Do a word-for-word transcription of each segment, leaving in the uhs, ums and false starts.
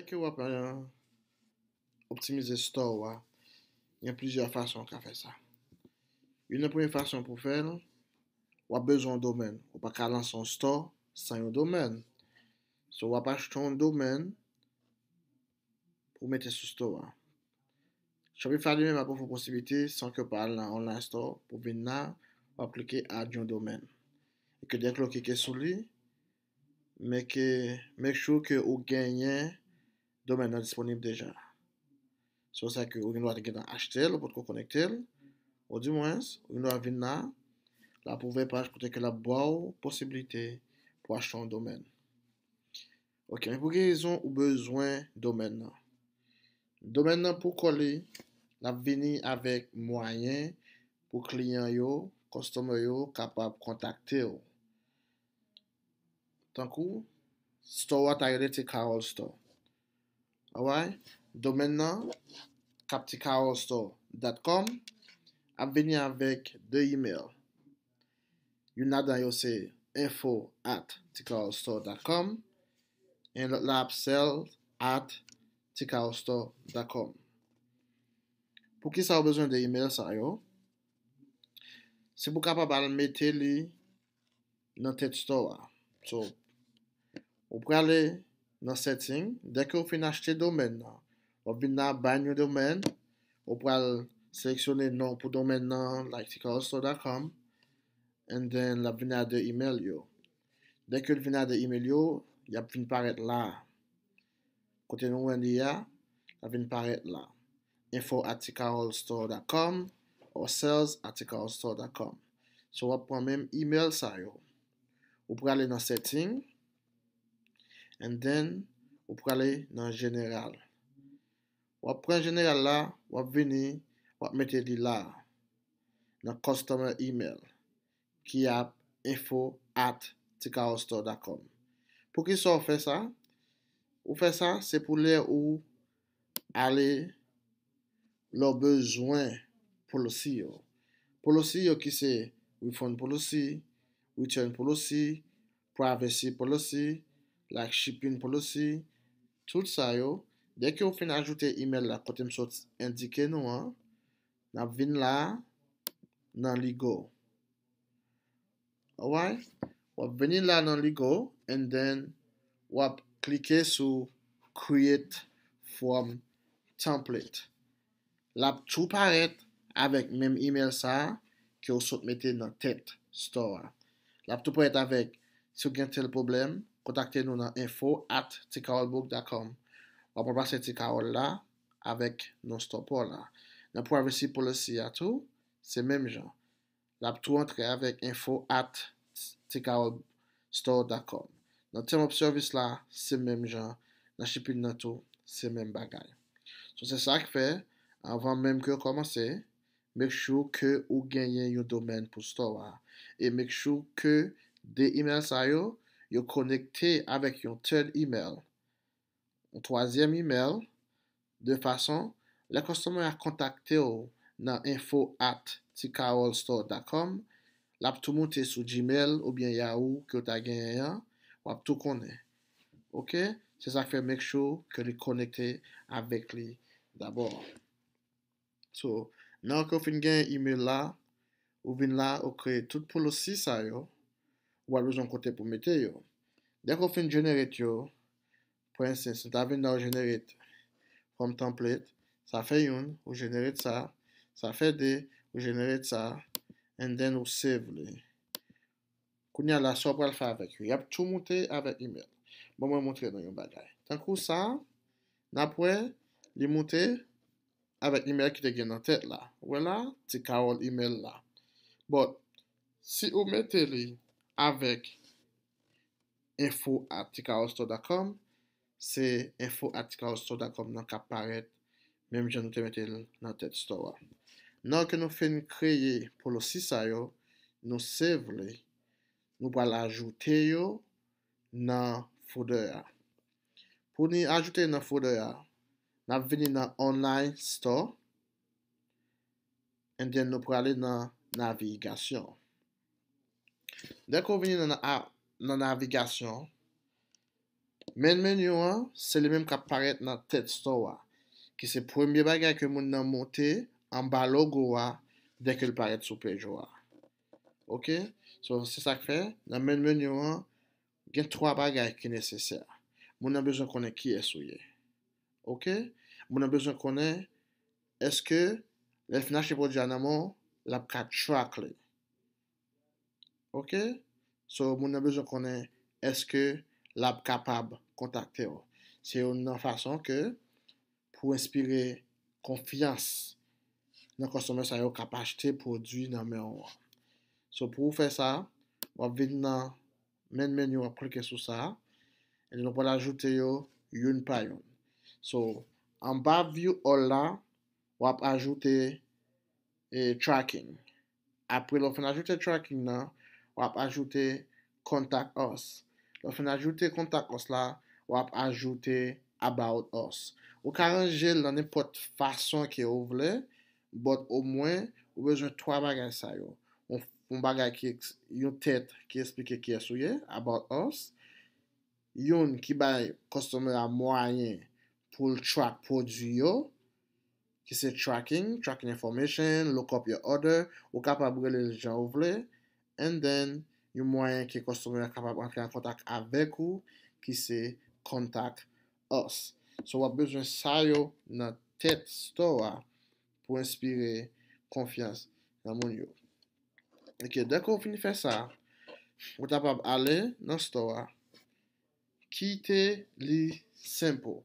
Ke w ap optimize store w a, gen plizyè fason w ka fè sa. Youn nan premye fason pou fè l, w ap bezwen yon domèn. Ou pa ka lanse yon store san yon domèn. So, w ap achte yon domèn pou mete sou store a. Shopify li menm ap ofri w posiblite san ke w pa al nan online store pou vin la, w ap klike add yon domèn. E ke dèke w klike sou li, make, make sure ke ou genyen domèn nan disponib deja. Se pou sa ke ou gen dwa te gentan achte l, ou potko konekte l, ou di mwens, ou gen dwa vin la, l ap ouvè paj kote ke l ap ba w posiblite pou achte yon domèn. Ok, men pou ki rezon ou bezwen domèn nan? Domèn nan pou kò li, l ap vini avèk mwayen pou kliyan yo, customer yo kapab kontakte w. Tankou, store a ta rele T Carol Store. Alright? Domèn nan, k ap T Carol Store dot com, ap vini avèk de email. Youn ladan yo se info at T Carol Store dot com, e lòt la ap sales at T Carol Store dot com. Pou ki sa w bezwen de email sa yo? Se pou kapab al mete li nan tèt store a. So, ou prale nan setting, dèke w fin achte domèn nan, w ap vin la, ban yon domèn, ou pral seleksyone non pou domèn nan, like T Carol Store dot com, and then l ap vin a de email yo. Dèke l vin a de email yo, y ap vin parèt la. Kote nou wè li a, l ap vin parèt la. info at T Carol Store dot com or sales at T Carol Store dot com. So, w ap pran menm email sa yo. Ou prale nan setting, and then ou prale nan jeneral. W ap pran jeneral la, w ap vini, w ap mete li la, nan customer email, ki ap info at T Carol Store dot com. Pou ki sa w fè sa? Ou fè sa, se pou lè ou ale lè w bezwen policy yo. Policy yo ki se refund policy, return policy, privacy policy, like shipping policy, tout sa yo, dèke w fin ajoute email la kote m sot endike nou an, n ap vin la nan legal. Alright? W ap vini la nan legal, and then w ap klike sou create from template. L ap tou parèt avèk menm email sa a ke w sot mete nan tèt store a. L ap tou parèt avèk, si w gen tèl pwoblèm, kontakte nou nan info at T Carol book dot com. W ap ranplase T Carol la avèk non store pa w la. Nan privacy policy a tou, se menm jan. L ap tou antre avèk info at T Carol store dot com. Nan term of service la, se menm jan. Nan shipping nan tou, se menm bagay. So, se sa k fè, anvan menm ke w kòmanse, make sure ke ou genyen yon domèn pou store a. E make sure ke de email sa yo, yo konekte avèk yon third email, yon twazyèm email, de fason, lè customer a kontakte w nan info at T Carol store dot com, l ap tou moute sou Gmail oubyen Yahoo ke w ta genyen an, w ap tou konnen. Ok? Se sa k fè make sure ke li konekte avèk li dabò. So, nan ke w fin gen email la, ou vin la, ou kreye tout policy sa yo, ou pa bezwen kote pou mete yo. Dèke w fin generate yo, for instance, nou ta vin la, ou generate from template, sa fè youn, ou generate sa, sa fè de, ou generate sa, and then ou save li. Kounye a la, sa w pral fè avèk yo? Y ap tou moute avèk email. Bon, mwen montre nou yon bagay. Tankou sa, n ap wè, li moute avèk email ki te gen nan tèt la. Ou wè la, T Carol email la. But, si ou mete li avèk info at T Carol store dot com, se info at T Carol store dot com nan k ap parèt, menm jan nou te mete l nan tèt store a. Nan ke nou fin kreye policy sa yo, nou save li, nou pral ajoute yo nan folder a. Pou ni ajoute nan folder a, n ap vini nan online store, and then nou prale nan navigasyon. Dèke w vini nan, nan, nan navigasyon, Main menu an, se li menm k ap parèt nan tèt store a, ki se premye bagay ke moun nan monte anba logo a dèke l parèt sou page ou a. Ok? So, se sa k fè, nan main menu an, gen twa bagay ki nesesè. Moun nan bezwen konnen kiyès ou ye. Ok? Moun nan bezwen konnen èske lè l fin achte pwodui a nan men w, l ap ka track li. Ok? So, moun nan bezwen konnen èske l ap kapab kontakte w. Se youn nan fason ke pou enspire konfyans nan customer sa yo k ap achte pwodui nan men w an. So, pou w fè sa, w ap vin nan main menu, w ap klike sou sa, and then w pral ajoute yo youn pa youn. So, anba view all la, w ap ajoute e tracking. Apre, lè w fin ajoute tracking nan, w ap ajoute contact us. Lè w fin ajoute contact us la, w ap ajoute about us. Ou ka ranje l nan nenpòt fason ke ou vle, but omwen, ou bezwen twa bagay sa yo. Yon, yon bagay ki, yon tèt ki eksplike kiyès ou ye, about us. Youn ki bay customer a mwayen pou l track pwodui yo, ki se tracking, tracking information, look up your order, ou kapab rele l jan ou vle, and then yon mwayen ke customer a kapab antre an kontak avèk ou, ki se contact us. So, w ap bezwen sa yo nan tèt store a pou enspire konfyans nan moun yo. Ok, dèke w fin fè sa, ou kapab ale nan store a, kite li simple.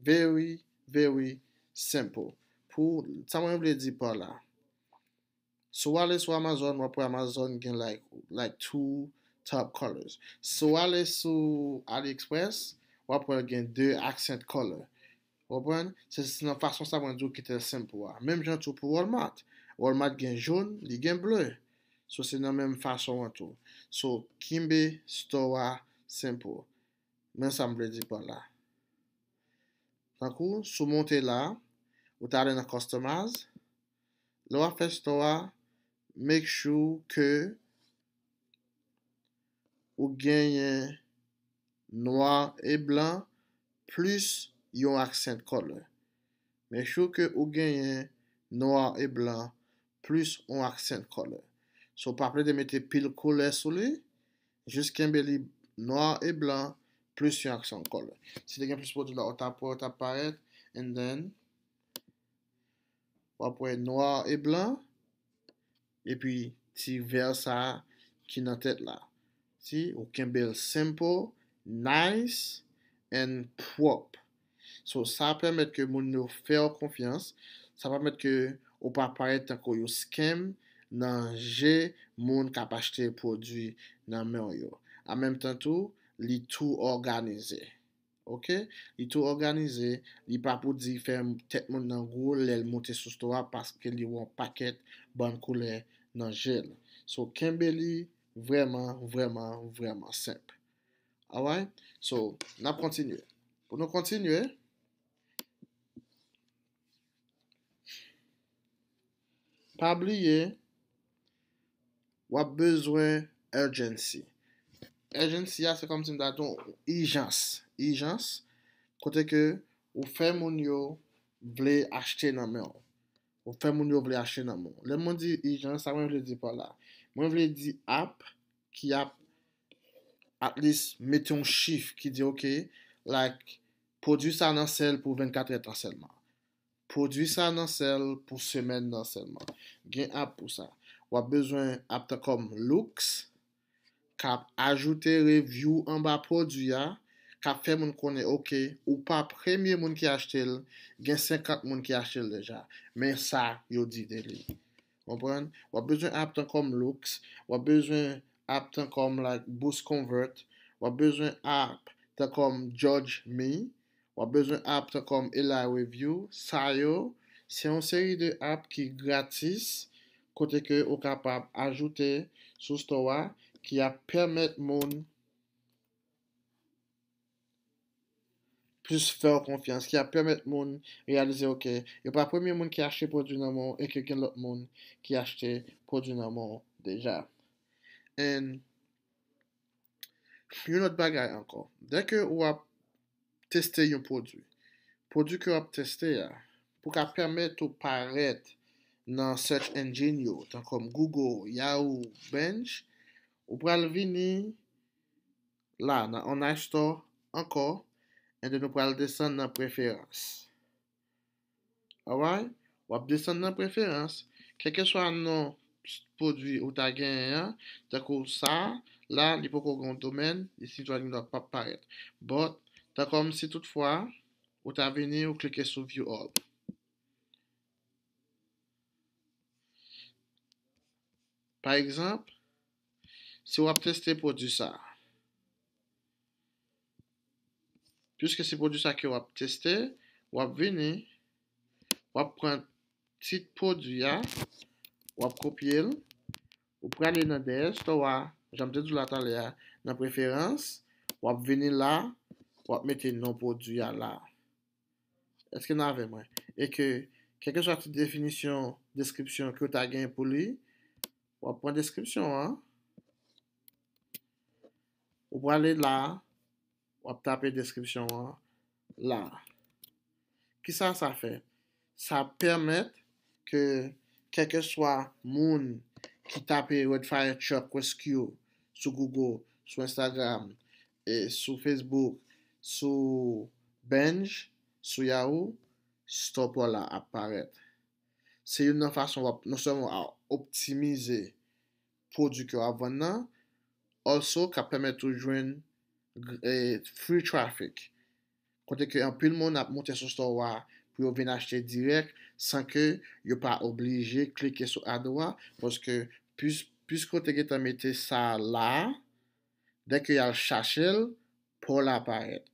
Very, very simple. Pou, sa mwen vle di pa la. Si w ale sou Amazon, w ap wè Amazon gen like, like two top colors. Si w ale sou AliExpress, w ap wè l gen de accent color. Ou konprann? Se, se nan fason sa mwen di w kite l simple a. Menm jan tou pou Walmart. Walmart gen jòn, li gen ble. So, se nan menm fason an tou. So, kenbe store a simple. Men sa m vle di pa la. Tankou, si w monte la, ou ta ale nan customize, lè w ap fè store a, make sure ke ou genyen nwa e blan plis yon accent color. Make sure ke ou genyen nwa e blan plis yon accent color. So, pa plede mete pil koulè sou li, jis kenbe li nwa e blan plis yon accent color. Si te gen plis pwodui la, ou t ap wè, ou t ap parèt, and then, w ap wè nwa e blan, epi ti vè sa ki nan tèt la. Si, ou kenbe l simple, nice, and pwòp. So, sa pèmèt ke moun yo fè w konfyans, sa pèmèt ke ou pa parèt tankou yon scam nan je moun k ap achte pwodui nan men w yo. An menm tan tou, li tou òganize. Ok? Li tou òganize, li pa pou di fè tèt moun nan gwo lè l monte sou store a paske li wè yon pakèt bann koulè nan je l. So, kenbe li vrèman, vrèman, vrèman senp. Alright? So, n ap kontinye. Pou nou kontinye, pa bliye, w ap bezwen urgency. Urgency a, se kòmsi m ta di w ijans. Ijans, kote ke ou fè moun yo vle achte nan men w. Ou fè moun yo vle achte nan men w. Lè mwen di ijans, sa mwen vle di pa la? Mwen vle di app ki ap at least mete yon chif ki di, ok, like, pwodui sa nan sèl pou vennkat è tan sèlman. Pwodui sa nan sèl pou semèn nan sèlman. Gen app pou sa. W ap bezwen app tankòm Loox, k ap ajoute review anba pwodui a, k ap fè moun konnen, ok, ou pa premye moun ki achte l, gen senkant moun ki achte l deja. Men sa yo di de li. Konprann? W ap bezwen app tankòm Loox, w ap bezwen app tankòm like Boost Convert, w ap bezwen app tankòm Judge Me, w ap bezwen app tankòm Eli Review. Sa yo, se yon seri de app ki gratis, kote ke ou kapab ajoute sou store a, ki ap pèmèt moun plis fè w konfyans, ki ap pèmèt moun reyalize, ok, yo pa premye moun ki achte pwodui nan men w e ke gen lòt moun ki achte pwodui nan men w deja. And yon lòt bagay ankò, dèke w ap teste yon pwodui. Pwodui ke w ap teste a, pou ka pèmèt ou parèt nan search engine yo, tankou Google, Yahoo, Bing, ou pral vini la nan On iStore ankò, and then ou pral desann nan preferans. Alright? W ap desann nan preferans, kèlkeswa non pwodui ou ta genyen an, tankou sa, la, li poko gen yon domèn, li sitwayen li p ap parèt. But, tankou si toutfwa, ou ta vini, ou klike sou View All. Pa egzanp, si w ap teste pwodui sa, piske se pwodui sa ke w ap teste, w ap vini, w ap pran tit pwodui a, w ap kopye l, ou prale nan dèyè store a, jan m te di w la talè a, nan preferans, w ap vini la, w ap mete non pwodui a la. Èske n avè mwen? E ke, kèlkeswa ti definisyon, deskripsyon ke w ta gen pou li, w ap pran deskripsyon an, ou prale la, w ap tape deskripsyon an la. Kisa sa fè? Sa pèmèt ke kèlkeswa moun ki tape Red Fire Truck Rescue sou Google, sou Instagram, e sou Facebook, sou Bing, sou Yahoo, store pa w la ap parèt. Se youn nan fason w ap non sèlman w ap optimize pwodui ke w ap vann nan, also k ap pèmèt ou jwenn eh, free traffic. Kote ke anpil moun ap monte sou store a pou yo vin achte dirèk san ke yo pa oblije klike sou ad ou a, paske pis, piske w te gentan mete sa la, dèke y al chache l, pa w la parèt.